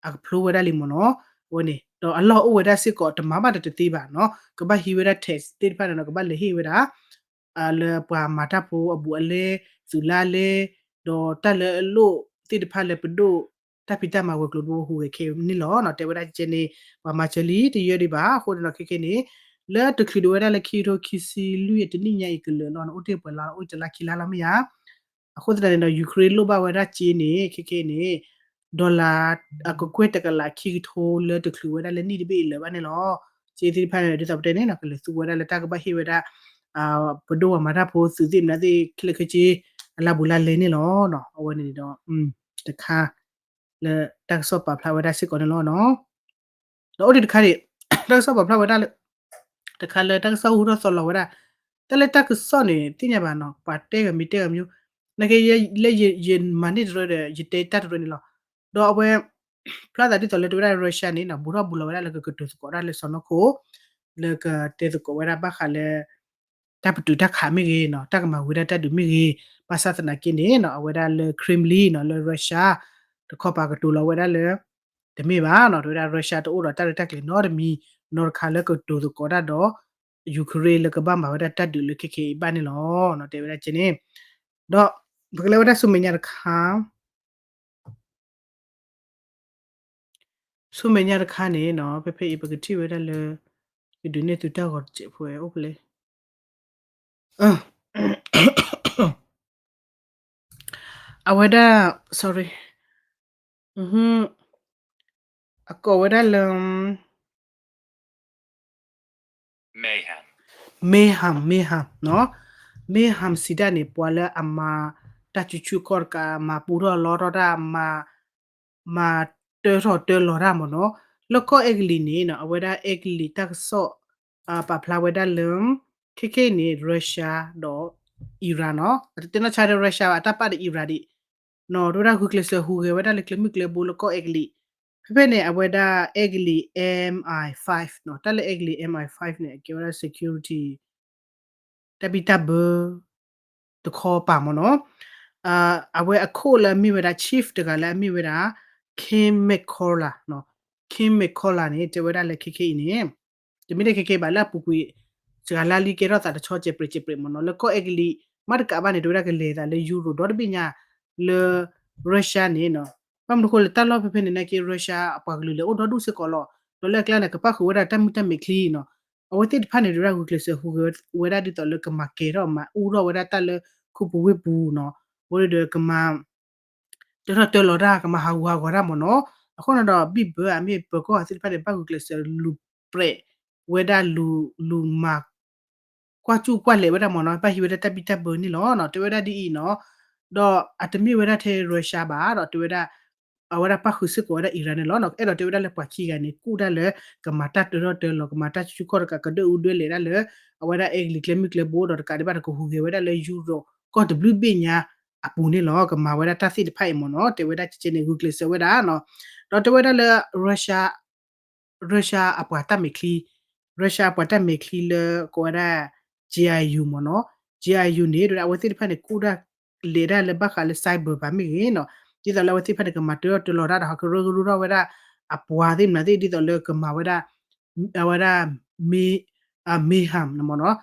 အကဖျိဝဲဒၣ်လံမ့ၢ်နီၤ, အဝဲန့ၣ် ဒီးအလီၢ်အိၣ်ဝဲဒၣ်စ့ၢ်ကီး တမၤဘၣ်တတသ့ဘၣ်နီၤ, ကဘၣ်ဟံးဝဲဒၣ် tax သ့ၣ်တဖၣ်န့ၣ်ဒီး ကဘၣ်လဲၤဟ့ၣ်ဝဲဒၣ် လၢပှၤမၤတၢ်ဖိအဘူးအလဲ သုးလါလဲ, ဒီးတၢ်လၢအလိၣ်သ့ၣ်တဖၣ်လၢပဒိၣ် တၢ်ဖံးတၢ်မၤဝဲၤကျိၤတဘိဟူးဂဲၤခဲအံၤန့ၣ်လီၤ. တဲဝဲဒၣ်ကဲန့ၣ် ပှၤမၤစၢၤလံတယၢဒံးဘၣ်, အဃိန့ၣ်ဒီးခဲခဲန့ၣ် လၢတချုးဒံးဝဲဒၣ်လၢခံကထိခံဆံလွံၢ်အတနံၣ်ညါအံၤကလၢာ်နီၤ, အိၣ်တ့ၢ်ပှဲၤလါ အိၣ်တလါခံလါလီၤမ့ၢ်ဧါ, အဃိသတးန့ၣ်ဒီး Ukraine လိၣ်ဘၣ်ဝဲဒၣ်စ့န့ၣ် ခဲခဲအံၤန့ၣ် dollar အကကွဲၢ်တကလးခံကထိလၢတချုးဝဲဒၣ်လၢနံၣ်တဘ့ၣ်အံၤလၢၤဘၣ်န့ၣ်လီၤ. စ့သ့ၣ်တဖၣ်န့ၣ် ဒ်သိးပတဲန့ၣ်နီၤ ကလဲၤသူဝဲဒၣ်လၢတၢ်ကဘၣ်ဟ့ၣ်ဝဲဒၣ် ပဒိၣ်ပှၤမၤတၢ်ဖိသုးသ့ၣ်မနုၤသ့ၣ်ခဲလၢာ်ခဲဆ့ အလါဘူးလါလဲန့ၣ်လီၤ. အဝဲန့ၣ်ဒီး တခါ လၢတၢ်ကစီၣ်ပာ်ဖျါဝဲဒၣ်စ့ၢ်ကီးန့ၣ်လီၤနီၤ. ဒီးအိၣ်ဒံးတခါန့ၣ် တၢ်ကစီၣ်ပာ်ဖျါဝဲဒၣ်လၢ တခါလၢတၢ်ကစီၣ်ဟူထီၣ်သီလီၤဝဲဒၣ်, တၢ်လၢတၢ်ကစီၣ်န့ၣ် သ့ၣ်ညါဘၣ်နီၤ ပှၤတဲဂၤမ့ၢ်တဲဂၤမ့ၢ်, နာ်က့ လၢယမၤန့ၢ်တရၢဒီး ယတဲတၢ်တရၢန့ၣ်လီၤ. ဒီးအဝဲ ဖျါသးဒ်သိးလၢတဲဝဲဒၣ် Russia န့ၣ်နီၤ ဘူးထီၣ်ဘူးလီၤဝဲဒၣ်လၢကကတိၤသကိးတၢ်လၢစီၢ်နီၤခိၣ် လၢကတဲသကိးဝဲဒၣ်ဘၣ်ဃးလၢ တၢ်ပတုာ်တၢ်ခးမ့ၢ်ဂ့ၤနီၤ တၢ်ကမၤဝံၤဒၣ်တၢ်ဒုးမ့ၢ်ဂ့ၤ, ဘၣ်ဆၣ်သနာ်က့န့ၣ်နီၤ အဝဲဒၣ်လၢ Kremlin နီၤ လၢ Russia တခီပၤကတိၤလီၤဝဲဒၣ်လၢ တမ့ၢ်ဘၣ်နီၤ တဲဝဲဒၣ် Russia တအိၣ်ဒီးတၢ်ရဲၣ်တၢ်ကျဲၤနီတမံၤ နီတခါလၢကတိၤသကိးတၢ်ဒီး Ukraine လၢကဘၣ်မၤဝဲဒၣ်တၢ်ဒုးလၢခဲခဲအံၤဘၣ်န့ၣ်လီၤ. တဲဝဲဒၣ်ကဲန့ၣ် ဒီး ပကလဲၤဝဲဒၣ်ဆူမဲာ်ညါတခါ ဆူမဲာ်ညါတခါန့ၣ်နီၤ ဖဲဖဲအံၤပကထံၣ်ဝဲဒၣ်လၢ ယဒုးနဲၣ်သုတၢ်ဂီၤတစဲးဖိဝဲအိၣ်ဖဲလဲၣ် အဝဲဒၣ် sorry အကိးဝဲဒၣ်လၢ Mayhem Mayhem နီၤ Mayhem စံးဒၣ်န့ၣ် ပှၤလၢအမၤတၢ်စုဆူၣ်ခီၣ်တကး မၤပူထီၣ်လီထီၣ်တၢ် မၤတၢထီၣ်တၢလီၤတၢ်မ့ၢ်နီၤ လၢကီၢ်အဲကလံးန့ၣ်နီၤ အဝဲဒၣ်အဲကလံးတၢ်ကစီၣ် ပာ်ဖျါဝဲဒၣ်လၢ ခဲခဲအံၤန့ၣ် Russia ဒီး Iran နီၤ အတတဲနီၢ်ဆါဒီး Russia ဘၣ် အတၢ်ပာ်ဒီး Iran ဒံး နီၤ တဲဝဲဒၣ်ဂုာ်ကျဲးစၢးဟူးဂဲၤဝဲဒၣ်လၢကျဲမုၢ်ကျဲဘိလၢကီၢ်အဲကလံး ဖဲဖဲန့ၣ် အဝဲဒၣ်အဲကလံး M I five နီၤ တၢ်လၢအဲကလံး M I five န့ၣ် အကဲဝဲဒၣ် security တၢ်ဘံၣ်တၢ်ဘၢ တခီပၤမ့ၢ်နီၤ အဝဲအခိၣ်လၢအမ့ၢ်ဝဲဒၣ် chief တဂၤလၢအမ့ၢ်ဝဲဒၣ် Ken McCullough နီၤ Ken McCullough န့ၣ် တဲဝဲဒၣ်လၢခဲခဲအံၤန့ၣ် တမ့ၢ်လၢခဲခဲဘၣ်လၢအပူၤကွံာ် စှၤလါလံကဲထီၣ်သးတဆီစဲးပြဲးစဲးပြဲးမ့ၢ်နီၤ လၢကီၢ်အဲကလံး မ့ၢ်တကးဘၣ်န့ၣ် တဲဝဲဒၣ်ကလဲၤသးလၢ Europe ဒီတဘ့ၣ်ညါ လၢ Russia န့ၣ်နီၤ ဘၣ်မနုၤဃိလၢတၢ်လီၢ်ဖဲဖဲန့ၣ်နာ်က့ Russia အပှၤကလုာ်လဲၤအိၣ်ဒီဒူၣ်စ့ၢ်ကီးလီၤ ဒီးလၢအကျါန့ၣ် ကပၣ်ဃုာ်ဝဲဒၣ်တၢ်မုၢ်တၢ်မဲာ်ချံနီၤ အဝဲသ့ၣ်တဖၣ်န့ၣ် တဲဝဲဒၣ်ဂုာ်ကျဲးစၢးဟူးဂဲၤဝဲဒၣ်ဒ်သိးလၢကမၤကဲၤထီၣ်မၤအူထီၣ်ဝဲဒၣ်တၢ်လၢခိပူၤဝ့ၢ်ပူၤနီၤ အဝဲဒီးကမၤ တၢထီၣ်တၢလီၤတၢ် ကမၤဟးဂူာ်ဟးဂီၤတၢ်မ့ၢ်နီၤ အဃိန့ၣ်ဒီး ဘံၣ်ဘၢအမ့ၢ်ပၢၤကီၢ်သ့ၣ်တဖၣ်န့ၣ် ဘၣ်ဂုာ်ကျဲးစၢးလူၤပြဲးဝဲဒၣ်လူၤ လူၤမၤ ကွၢ်ကၠူၣ်ကွၢ်လဲၤဝဲဒၣ်မ့ၢ်နီၤ ဘၣ်ဟံးဝဲဒၣ်တၢ်ဘံၣ်တၢ်ဘၢန့ၣ်လီၤနီၤ တဲဝဲဒၣ်ဒ်အံၤနီၤ ဒီးအတမ့ၢ်ဝဲဒၣ်ထဲ Russia ဘၣ်ဒီးတဲဝဲဒၣ် အဝဲဒၣ်ပၣ်ဃုာ်စ့ၢ်ကီးဝဲဒၣ် Iran န့ၣ်လီၤ. အဲၣ်ဒိးတဲဝဲဒၣ်လၢပှၤခံဂၤန့ၣ် ကူၣ်တၢ်လၢ ကမၤတၢ်တၢထီၣ်တၢလီၤ ကမၤတၢ်ဆူၣ်ဆူၣ်ခီၣ်တကး ကဒွဲၣ်အူဒွဲၣ်လဲၤဒၣ်လၢ အဝဲဒၣ်အဲကလံးကျဲမုၢ်ကျဲဘိဒီးတကးဒံးဘၣ်ဒီး ကဟူးဂဲၤဝဲဒၣ်လၢယူရိးကီၢ်တဘျုးဘ့ၣ်ညါအပူၤန့ၣ်လီၤ. ကမၤဝဲဒၣ်တၢ်သ့ၣ်တဖၣ်အံၤမ့ၢ်နီၤ တဲဝဲဒၣ်ကဲန့ၣ် ဂုာ်ကျဲးစၢးဝဲဒၣ်နီၤ. ဒီးတဲဝဲဒၣ်လၢ Russia Russia အပှၤတၢ်မဲာ်ချံ Russia အပှၤတၢ်မဲာ်ချံလၢကိးဝဲဒၣ် G R U မ့ၢ်နီၤ G R U န့ၣ် တဲဝဲဒၣ်အဝဲသ့ၣ်တဖၣ်န့ၣ် ကူၣ်တၢ်လဲၤဒၣ်လၢဘၣ်ဃးလၢ cyber ဘၣ်မ့ၢ်ဂ့ၤနီၤ ဒ်သိးလၢအဝဲသ့ၣ်တဖၣ်န့ၣ် ကမၤတၢထီၣ်တၢလီၤတၢ်ဒီး ဟးကရၢကရိထီၣ်ဝဲဒၣ် အပှၤသ့ၣ်မနုၤသ့ၣ် ဒ်သိးလၢကမၤဝဲဒၣ် အဝဲဒၣ် မ့ၢ် မ့ၢ်ဟၢမ်မ့ၢ်နီၤ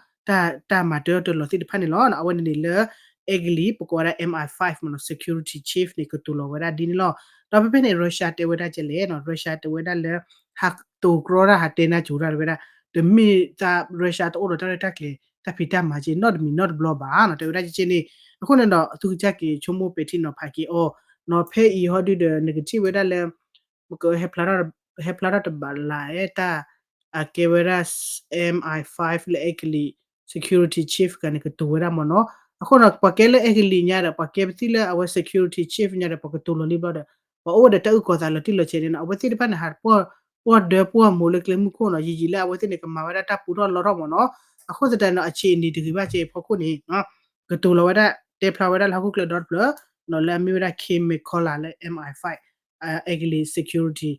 တၢ်မၤတၢထီၣ်တၢလီၤသ့ၣ်တဖၣ်န့ၣ်လီၤ. အဝဲန့ၣ်န့ၣ်လၢ အဲကလံး ပကိးဝဲဒၣ် M I five မ့ၢ်နီၤ security chief န့ၣ် ကတိၤလီၤဝဲဒၣ်ဒ်န့ၣ်လီၤ. ဒီးဖဲဖဲန့ၣ် Russia တဲဝဲဒၣ်ကဲလဲၣ်နီၤ Russia တဲဝဲဒၣ်လၢ ဟးတိၤကြီတၢ် ဟးတဲနၢ်ကိၤတၢ်တဲဝဲဒၣ် တမ့ၢ်သး Russia တအိၣ်ဒီးတၢ်ရဲၣ်တၢ်ကျဲၤ တၢ်ဖံးတၢ်မၤက့ နီတမံၤနီတဘျီဘၣ်နီၤ တဲဝဲဒၣ်ကဲန့ၣ်. အဃိန့ၣ်ဒီး သုကစၢ်က့ၤဆိကမိၣ်ပဲာ်ထံနီၤဖးက့ၤအီၤနီၤ ဖဲအံၤဟီဒုဒီး နကထံၣ်ဝဲဒၣ်လၢ ပက ဟဲဖျါထီၣ်တဘၣ်လၢ်အဲၣ်တၢ် အကဲဝဲဒၣ် M I five လၢအဲကလံး security chief ဂၤန့ၣ်ကတိၤဝဲဒၣ်မ့ၢ်နီၤ. အဃိဒီး ပှၤကဲလၢအဲကလံးညါဒီး ပှၤကဲပသံလၢအဝဲ security chief ညါဒီး ပှၤကတိၤလီၤလံဘျီဒီး ပှၤအိၣ်ဝဲဒီးတၢ်အုၣ်ကီၤသးလီၤတံၢ်လီၤဆဲးန့ၣ်နီၤ အဝဲသ့ၣ်တဖၣ်န့ၣ် ဟးပှီၢ်ဒၢပှီၢ်မိာ်လၢကျဲမုၢ်ခိၣ်နီၤ ယံာ်ယံာ်လၢအဝဲသ့ၣ်န့ၣ် ကမၤဝဲဒၣ်တၢ်ပူထီၣ်လီထီၣ်မ့ၢ်နီၤ. အဃိသတးန့ၣ် အဆံးအနံၤတဂ့ၤဘၣ်ကဲအံၤဖီခိၣ်န့ၣ် ကတိၤလီၤဝဲဒၣ် တဲဖျါဝဲဒၣ်လၢဟီၣ်ခိၣ်ချၢဒီတဖျၢၣ် လၢအမ့ၢ်ဝဲဒၣ် Kimmel Collar လၢ M I five အဲကလံး security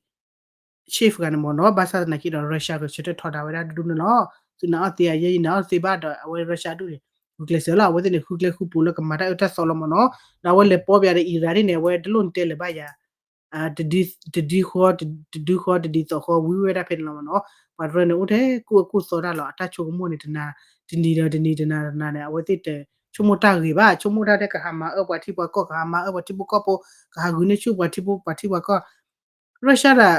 chief ဂၤန့ၣ်မ့ၢ်နီၤ. ဘၣ်ဆၣ်သနာ်က့ဒီး Russia ကဆၢထၢၣ်ထီဒါဝဲဒၣ်ဒူဒူန့ၣ်လီၤ. သုနာ်အီၣ်သ့အယဲယနာ်အီၣ်သ့ဘၣ်ဒီး အဝဲ Russia ဒူၣ်န့ၣ် ဂုာ်ကျဲးစၢးလီၤ. အဝဲသ့ၣ်န့ၣ် ဃုကျဲဃုပူၤလၢကမၤတၢ်အၢတၢ်သီလီၤမ့ၢ်နီၤ. ဒီးအဝဲလဲၤပီပယၤဒီး Iran ဒ်န့ၣ် အဝဲတလိၣ်နတဲလၢၤဘၣ်ယၤ တဒုဃီတဒုဃီတဒ်သိးဃီဝံၤဝဲဒၣ်ဖဲန့ၣ်လီၤမ့ၢ်နီၤ. ပှၤတရၢန့ၣ် အိၣ်ထဲကူၣ်အၢကူၣ်သီတၢ်လီၤ. အတၢ်ဆိကမိၣ်န့ၣ် တနၤ တနံၤဒီးတနံၤ တနၤဒီးတနၤန့ၣ် အဝဲသ့ၣ်တဆိကမိၣ်တၢ်ဂ့ၤဘၣ်. ဆိကမိၣ်တၢ်ထဲကဟးမၤအၢပှၤထံပှၤကီၢ် ကဟးမၤအၢပှၤထံဖိကီၢ်ဖိ ကဟးဂုာ်န့ၢ်ဆူၣ်ပှၤထံဖိပှၤထံဖိကီၢ်ဖိ Russia ဒၣ်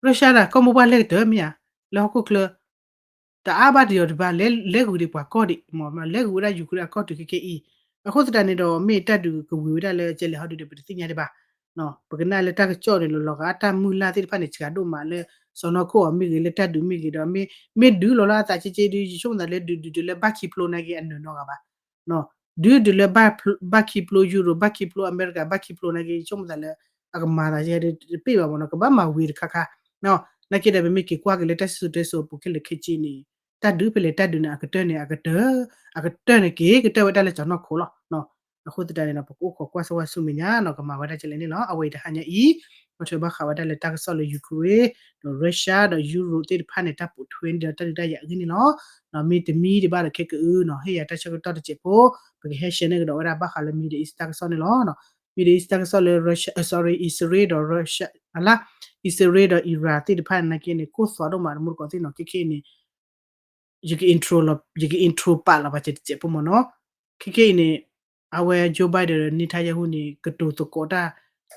Russia ဒၣ်ကီၢ်မိၢ်ပှၢ်လဲၣ်ကတၢၢ်မ့ၢ်ဧါ လၢဟီၣ်ခိၣ်ချၢ တအါဘၣ်တယီၤတဘၣ် လဲၤဂုာ်ဒံးပှၤကီၢ်ဒံး မ့ၢ်လဲၤဂုာ်ဝဲဒၣ် Ukraine အကီၢ်တုၤခဲကဲအံၤ. အဃိသတးန့ၣ်ဒီး မ့ၢ်တၢ်ဒုးကဝံၤဝဲဒၣ်လၢကဲလဲၣ်ဟီဒုဒီး ပတသ့ၣ်ညါဒံးဘၣ်. ပကနၣ်လၢတၢ်ကစီၣ်န့ၣ် လီၤလီၤဂာ်တၢ်မုၢ်လၢ်သ့ၣ်တဖၣ်န့ၣ် စှၤဒိၣ်မးလၢ စီၢ်နီၤခိၣ်အီၤမ့ၢ်ဂ့ၤ လၢတၢ်ဒုးမ့ၢ်ဂ့ၤဒီး မ့ၢ်ဒုးလီၤလၢအသးကဲကဲဒုး ယဆိကမိၣ်သးလၢဒုးဒုးဒုးလၢဘၣ်ခံဖျိနာ်က့ အနၢၤနီတဂၤဘၣ် ဒုးဒုးလၢ ဘၣ်ခံဖျိ Euro ဘၣ်ခံဖျိ အမဲရကၤ ဘၣ်ခံဖျိနာ်က့ ယဆိကမိၣ်သးလၢ အကမၤသးယဲဒၣ်တပ့ၢ်ဘၣ်မ့ၢ်နီၤ ကဘၣ်မၤဝံၤတခါခါ နာ်က့ဒီး ပမ့ၢ်က့ၤကွၢ်က့ၤလၢတၢ်စံၣ်စိၤတဲစိၤအပူၤခဲလၢာ်ခဲဆ့န့ၣ် တၢ်ဒုးဖဲလဲၣ်တၢ်ဒုးန့ၣ် အကတၢၢ်န့ၣ် အကတၢၢ် အကတၢၢ်န့ၣ်က့ၤ ကတၢၢ်ဝဲဒၣ်လၢစီၢ်နီၤခိၣ်လီၤ. အဃိသတးန့ၣ်ဒီး ပကအိၣ်ခိးကွၢ်စၢ်ဝဲဆူမဲာ်ညါနီၤ ကမၤဝဲဒၣ်ကလဲၣ်န့ၣ်လီၤ. အဝဲအံၤတဟါညါအံၤ ပထၢဘၣ်ဃးဝဲဒၣ်လၢတၢ်ကစီၣ်လၢ Ukraine ဒီး Russia ဒီး Europe သ့ၣ်တဖၣ်န့ၣ် တၢ်ပိာ်ထွဲန့ၣ်ဒီးတၢ်ဒုးတၢ်ယၤအဂ့ၢ်န့ၣ်လီၤ. မ့တမံၤဒံးဘၣ်ဒီးခဲကအုနီၤ ဟ့ၣ်ယၤတၢ်ဆၢကတီၢ်တစဲးဖိ ပကဟဲ share န့ၢ်ကဒီးဝဲဒၣ်ဘၣ်ဃးလၢ Middle East တၢ်ကစီၣ်န့ၣ်လီၤ. Middle East တၢ်ကစီၣ်လၢ Russia sorry အံၣ်စရ့လးဒီး Russia အလါ အံၣ်စရ့လးဒီး Iran သ့ၣ်တဖၣ်န့ၣ်နာ်က့န့ၣ် ကိၢ်သွးဒိၣ်မးတမူတကိးသ့ၣ်နီၤ ခဲခဲအံၤန့ၣ် ယက intro လီၤ ယက intro ပာ်လီၤပှၤစဲးတစဲးဖိမ့ၢ်နီၤ. ခဲခဲအံၤန့ၣ် အဝဲ Joe Biden ဒီး Netanyahu န့ၣ် ကတိၤသကိးတၢ်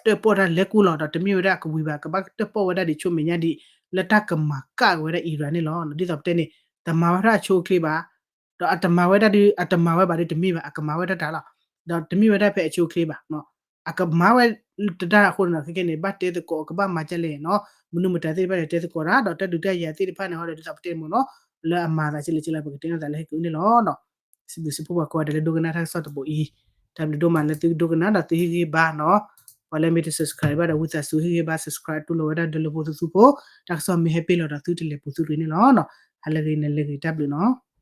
တၢၣ်ပီၣ်တၢ်လဲၤကူၣ်လီၤဒီး တမ့ၢ်ဝဲဒၣ်ကဝံၤဘၣ် ကဘၣ်တၢၣ်ပီၣ်ဝဲဒၣ်ဒံးဆူမဲာ်ညါဒံး လၢတၢ်ကမၤကၣ်က့ၤဝဲဒၣ် Iran န့ၣ်လီၤ. ဒ်သိးပတဲန့ၣ် တမၤဝဲဒၣ်အဆိအချ့ဘၣ် ဒီးအတမၤဝဲဒၣ်ဒီး အတမၤဝဲဘၣ်ဒီးတမ့ၢ်ဘၣ် အကမၤဝဲဒၣ်တၢ်လီၤ. ဒီးတမ့ၢ်ဝဲဒၣ်ဖဲအဆိအချ့ဘၣ် အကမၤဝဲတဒၣ်အဃိန့ၣ်ဒီး ခဲခဲန့ၣ် ဘၣ်တဲသကိး ကဘၣ်မၤကလဲၣ်နီၤ မနုၤမတၤသ့ၣ်တဖၣ်န့ၣ် တဲသကိးတၢ် ဒီးတၢ်ဒုးတၢ်ယၤသ့ၣ်တဖၣ်န့ၣ် ဟီဒီးဒ်သိးပတဲန့ၣ်မ့ၢ်နီၤ လၢအမၤသးကလဲၣ်ကလဲၣ် ပကတဲန့ၢ်သးလၢဟဲက့ၤန့ၣ်လီၤ. စံးဘျုးစံးဖှိၣ်ပှၤကိးဂၤဒဲးလၢဒိကနၣ်တၢ်ကစီၣ်တဘိအံၤ တၢ်ဘျုးဒိၣ်မးလၢသုဒိကနၣ်ဒီးသုဟ့ၣ်ဂံၢ်ဘါနီၤ ပှၤလၢမ့ၢ်တ subscribe ဘၣ်ဒီးဝံသးစူၤဟ့ၣ်ဂံၢ်ဘါ subscribe တူၢ်လိာ်ဝဲဒၣ်ဒၢလၢဖိသုသုဖိ တၢ်ကစီၣ်မ့ၢ်ဟဲပ့ၢ်လီၤဒီးသုတလဲၤပူၤသုရ့န့ၣ်လီၤ. ဟါလၢဂ့ၤ နၤလၢဂ့ၤ တၢ်ဘျုးနီၤ.